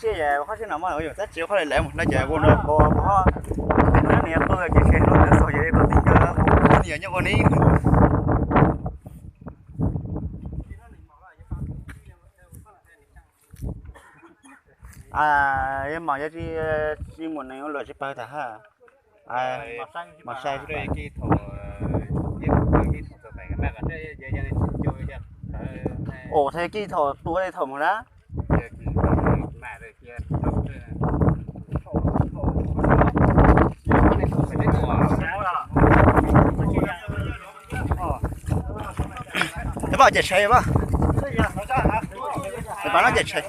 Qhov tseeb no mas yuav tab tsis qhov lawm mus no ces ua no ko niam qw ces tsheb no txog ces tau tib co niam nyob ua ni. Yog mas yog tsis mus neeg luam tsis pawg tas ha. Mas sai. Ua thaum kij thaum tua li thaum mus na. Tab pab ces tshais pab. Tab pab no ces tshais.